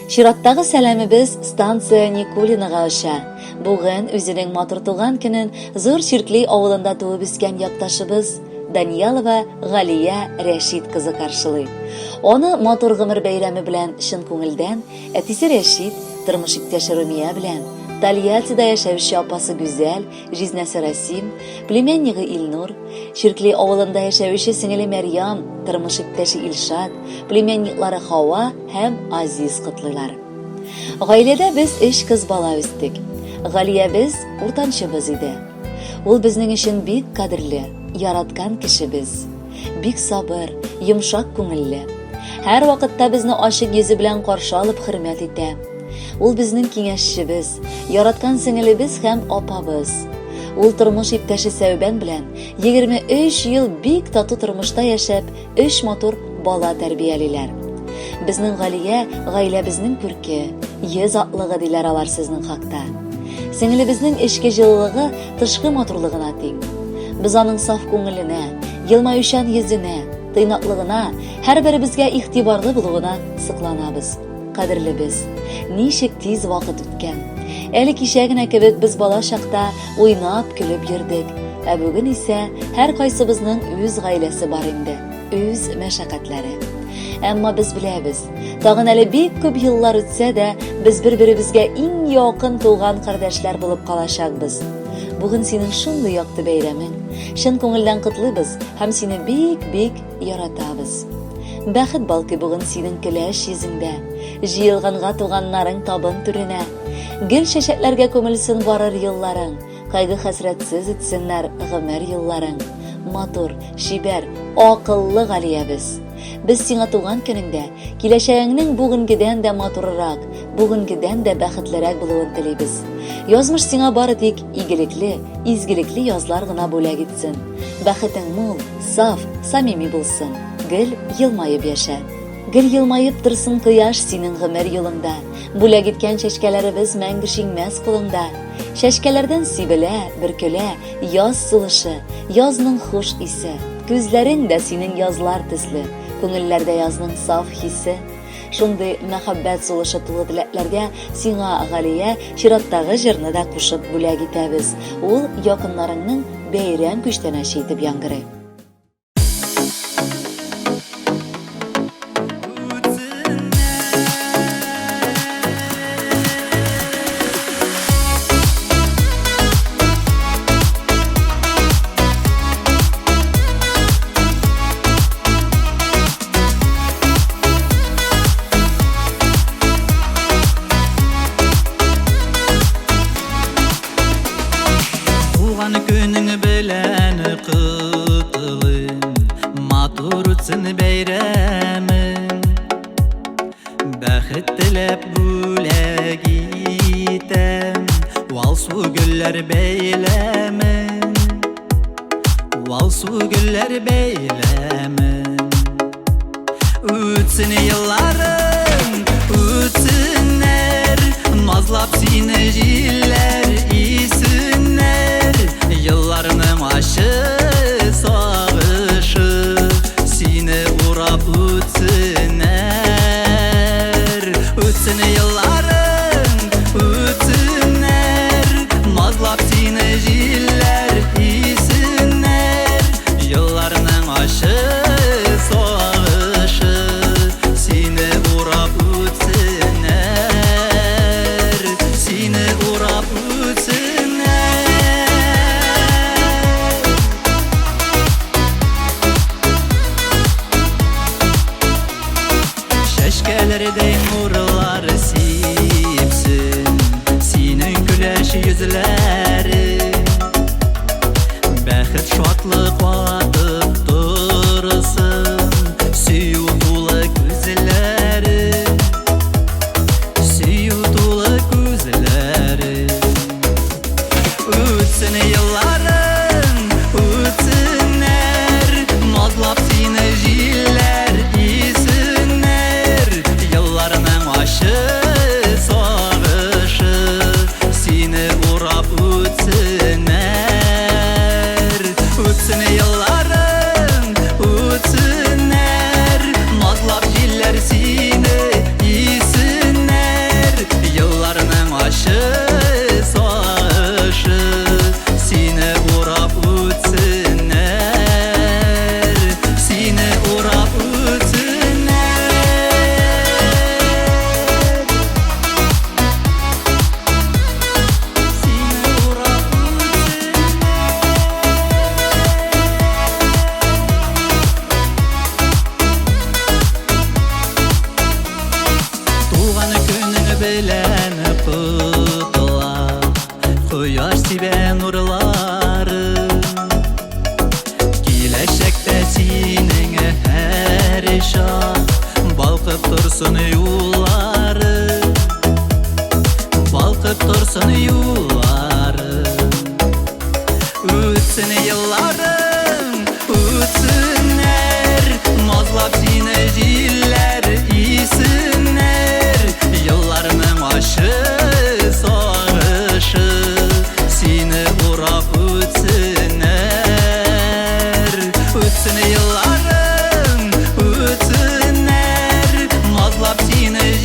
Чираттагы сәламебез станция Никулинага оча. Бүген үзенең матур туган көнен Зур Чиркли авылында туып үскән якташыбыз Даниялова Галия Рәшит кызы каршылый. Аны матур гомер бәйрәме белән чын күңелдән әтисе Рәшит, тормыш иптәше Румия белән, Тольяттида яшәүче апасы Гүзәл, җизнәсе Расим, племяннигы Илнур, Чиркли авылында яшәүче сеңеле Мәрьям, тормыш иптәше Илшат, племянниклары Хава һәм Азиз котлыйлар. Гаиләдә без өч кыз бала үстек. Галиябез уртанчыбыз иде. Ул безнең өчен бик кадерле, яраткан кешебез. Бик сабыр, йомшак күңелле. Һәр вакытта безне ачык йөзе белән каршы алып хөрмәт итә. Ул безнең киңәшчебез, яраткан сеңелебез һәм апабыз. Ул тормыш иптәше Сәүбән белән 23 ел бик тату тормышта яшәп, өч матур бала тәрбиялиләр. Безнең Галия гаиләбезнең күрке, йөз атлыгы диләр алар сезнең хакта. Сеңелебезнең эчке җылылыгы тышкы матурлыгына тиң. Без аның саф күңеленә, елмаючан йөзенә, тыйнаклыгына, һәрберебезгә игътибарлы булуына сокланабыз. Кадерлебез, ничек тиз вакыт үткән. Әле кичә генә кебек без бала чакта уйнап, көлеп йөрдек. Ә бүген исә һәркайсыбызның үз гаиләсе бар инде, үз мәшәкатьләре. Әмма без беләбез, тагын әле бик күп еллар үтсә дә, без бер-беребезгә иң якын туган кардәшләр булып калачакбыз. Бүген синең шундый якты бәйрәмең. Чын күңелдән котлыйбыз һәм сине бик-бик яратабыз. Бәхет балкый бүген синең көләч йөзеңдә. Җыелганга туганнарың табын түренә. Гел чәчәкләргә күмелсен барыр елларың. Кайгы-хәсрәтсез үтсеннәр гомер елларың. Матур, чибәр, акыллы Галиябез. Без сиңа туган көнеңдә киләчәгеңнең бүгенгедән дә матуррак, бүгенгедән дә бәхетлерәк булуын телибез. Язмыш сиңа бары тик игелекле, изгелекле язлар гына бүләк итсен. Бәхетең мул, саф, самими булсын. Гел елмаеп яшә. Гел елмаеп торсын кояш синең гомер юлыңда. Бүләк иткән чәчкәләребез мәңге шиңмәс кулыңда. Чәчкәләрдән сибелә, бөркелә яз сулышы, язның хуш исе. Күзләрең дә синең язлар төсле, күңелләрдә язның саф хисе. Шундый мәхәббәт сулышы тулы теләкләргә сиңа, Галия, чираттагы җырны да кушып бүләк итәбез. Ул якыннарыңның бәйрәм күчтәнәче итеп яңгырый. Туган көнең белән котлыйм, матур үтсен бәйрәмең. Бәхет теләп бүләк итәм, Алсу гөлләр бәйләмен. Алсу гөлләр бәйләмен. Үтсен елларың, үтсеннәр, Назлап сине җилләр исеннәр. Елларның ачы сагышы Сине урап үтсеннәр. Үтсен елларың, үтсеннәр, Назлап сине җилләр исеннәр. Елларның ачы сагышы Сине урап үтсеннәр, Сине урап үтсеннәр. Чәчкәләрдәй нурлар сипсен Синең көләч йөзләрең. Бәхет шатлык атып торсын Сөю тулы күзләрең, Сөю тулы күзләрең. Үтсен елларың, үтсеннәр, Назлап сине җилләр исеннәр. Елларның ачы сагышы Сине урап үтсеннәр. Үтсен елларың. Туган көнең белән котлап, Кояш сибә нурларын. Киләчәктә синең һәр чак Балкып торсын юллары, Балкып торсын юллары. Үтсен елларың, үтсеннәр, Назлап сине җилләр исеннәр. Елларның ачы сагышы Сине урап үтсеннәр. Үтсен елларың, үтсеннәр, Назлап сине.